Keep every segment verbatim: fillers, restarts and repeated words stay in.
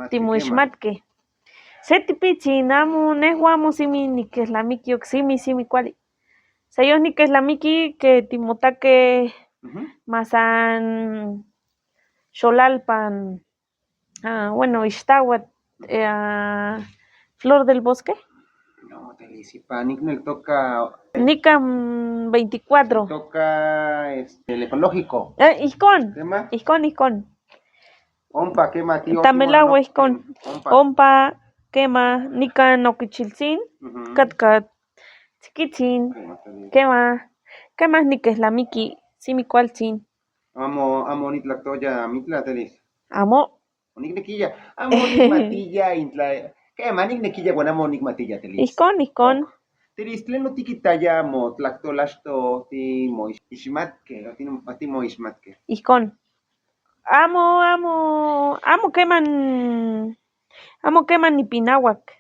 Timo ishmatke. Se tipichin, amu, nehuamu simi nikehlamiki, ok, simi, simi kuali. Sayo nikehlamiki ke timo take masan xolalpan. Ah, bueno, ishtawa, eh, ah, flor del bosque. No, te lisipa, nik nel toca. Nikan veinticuatro. Toca, este, el ecológico. Eh, ijkon. Tema. Ijkon, ijkon. Ompa kema ti tamelawa ijkon. Ompa. Ompa kema nikan okichiltzin. Katkat. Chikitzin. Kema. Kema nikehlamiki. Simi kualtzin. Amo, amo nitlaktoya mitla telis. Amo. Oniknekiya. Amo nikmatiya intla. Kema niknekiya, bueno, amo nikmatiya telis. Ijkon, ijkon. Telis, tle no tikitaya mo tlakto lasto ti mo ishmatke, ti mo ishmatke. Ijkon. Amo, amo, amo kema, amo kema nipinawak.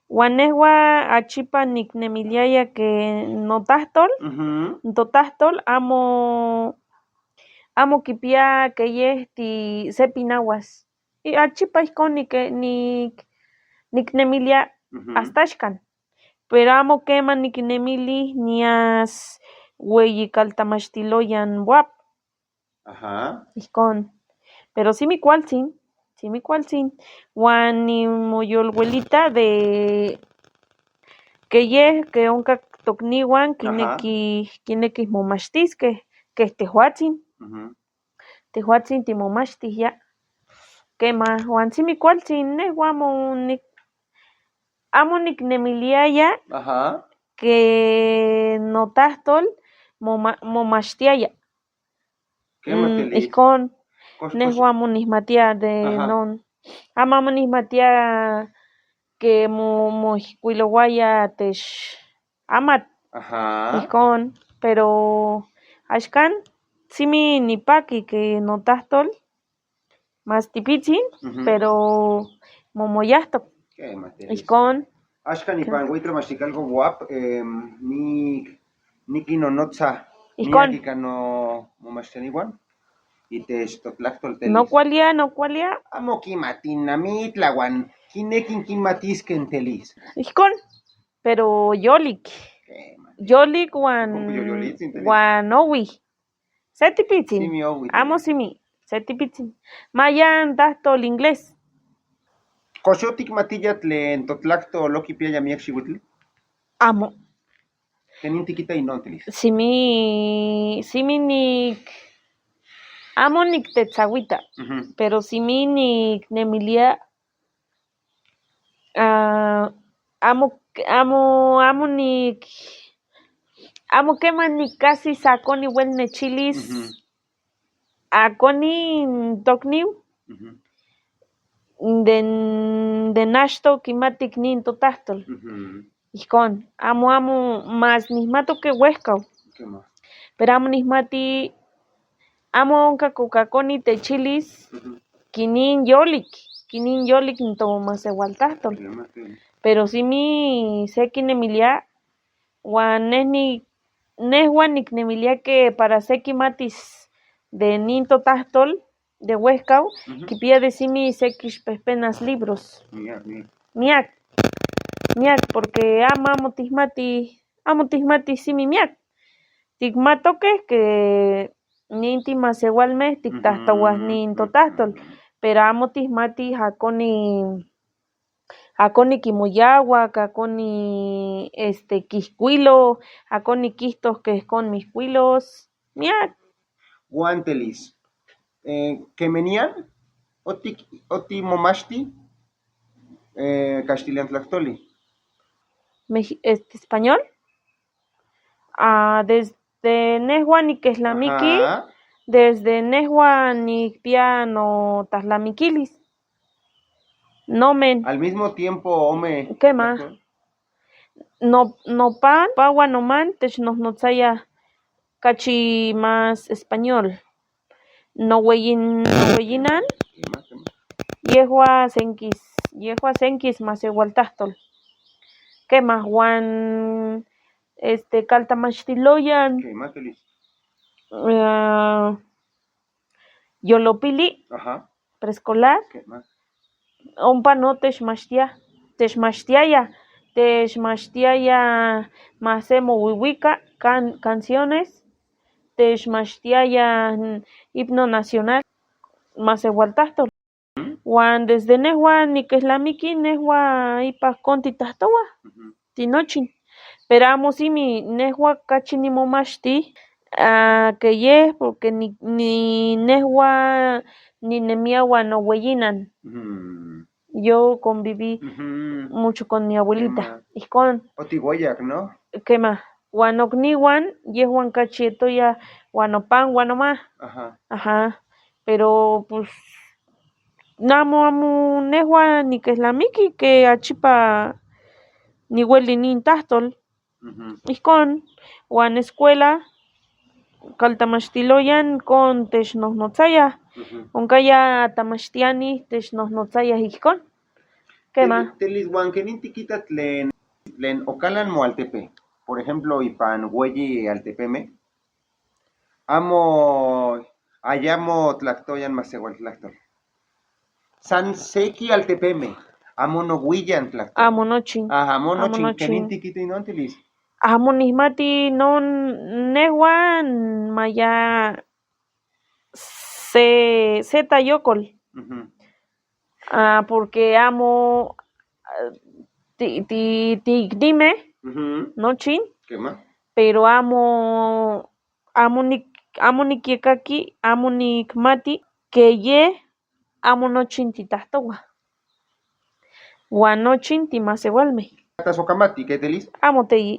Wa nehua achipa niknemiliaya ke notahtol, ntotahtol, amo, amo kipia ke ye ti se pinawas. Y achipa ijkon nik, nik, niknemilia asta ashkan. Pero amo kema niknemili nias weyi kaltamashtiloyan buap. Ijkon. Pero simi kualtzin, simi kualtzin. Wan ni moyolwelita de ke ye ke onka tokniwan, kineki, kineki momashtiske ke tehuatzin. Tehuatzin ti momashtihia. Kema, wan simi kualtzin, nehua amo nik, amo niknemiliaya ke notahtol moma, momashtiaya. Ijkon, nehua amo nihmatiya de non. Amo, amo nihmatiya ke mo, mohikuilowaya tesh amat. Ijkon, pero ashkan simi nipaki ke notahtol mas tipichin, pero momoyahtok. Ijkon. Ashkan nipan, voy a trabajar algo buap, em, ni, ni kinonotsa, ni akikano momashtaniwan, y te esto tlaktol telis. No kualia, no kualia. Amo kimatina mitla wan, kinekin kimatiske telis. Ijkon. Pero yolik. Yolik wan, wan owi. Se tipichin. Amo simi. Se tipichin. Maya ntahtol inglés. Koxo tikmatiya tle ntotlakto lo kipiaya miyak xiwitl? Amo. Kenin tikita inontilis. Simi, simi nik, amo niktetsawitak. Pero simi niknemilia. Ah, amo, amo, amo ni, amo kema ni kasi sakoni wel nechilis. Akoni ntokniu. Den, den ashto kimatik ni ntotahtol. Ijkon, amo, amo, mas nihmatu ke wehkaw. Pero amo nihmati, amo onka ko kakoni techilis, kinin yolik, kinin yolik nto masewaltahtol. Pero simi se kinemilia, wan nehni, nehua niknemilia ke para se kimatis de ni ntotahtol de wehkaw, kipia de simi se kishpehpenas libros. Miyak, miyak. Miyak, porque amo, amo tihmati, amo tihmati simi miyak. Tikmatoke ke ninti masewalme tiktahtawa ni ntotahtol, pero amo tihmati akoni, akoni kimoyawak, akoni, este, kihkwilo, akoni kihtoh ke kon mihkwilos. Miyak. Guantelis. Eh, kemenian, oti, oti momashti, eh, kastilian tlaktoli. Mex-, este, español. Ah, desde nehua nikehlamiki, desde nehua nikpia notahtlamikilis. Nomen. Al mismo tiempo, ome. Kema. No, nopan, pa wan noman technohnotsaya kachi mas español. Noweyin, noweyinan, yehua senkis, yehua senkis masewaltahtol. Kema wan, este, kaltamashtiloyan. Ah, yolopili, preescolar. Ompa no, techmashtiya, techmashtiaya, techmashtiaya, ma se mowiwika, can-, canciones, techmashtiaya, mm, himno nacional, ma sewaltahtol. Wan desde nehwa nikehlamiki, nehwa ipahkon titahtowaa, tinochin. Pero amo simi nehwa kachi nimomashti, ah, keye, porque ni, ni nehwa ninemiya wan oweyinan. Yo conviví mucho con mi abuelita. Ihkon. Kema, wan nokniwan, yehwan kachi etoya wan nopan wan nomá. Aha. Pero, pues, namo amo nehwa nikehlamiki ke achipa niwelini nitahtol. Ihkon, wan escuela, kal tamashtiloyan kon technohnotsaya. Onka ya tamashtiani technohnotsaya ihkon. Kema. Tele-, telis wan kenin tikita tlen, tlen okalan mo altepe. Por ejemplo, ipan weyi altepeme. Amo, aya mo tlaktoyan ma sewaltlaktol. San seki altepeme, amo nowiyan tlakto. Amo nochin. Aha, amo nochin, kenin tikita inon telis. Amo nihmati non nehwan maya se, se tayokol. Ah, porque amo, ah, ti, ti, ti iknime nochin. Kema. Pero amo, amo ni, amo nikekaki, amo nikmati, keye, amo nochin titahtowaa. Wan nochin timasewalme. Tasokamati, ketelis? Amo teyi.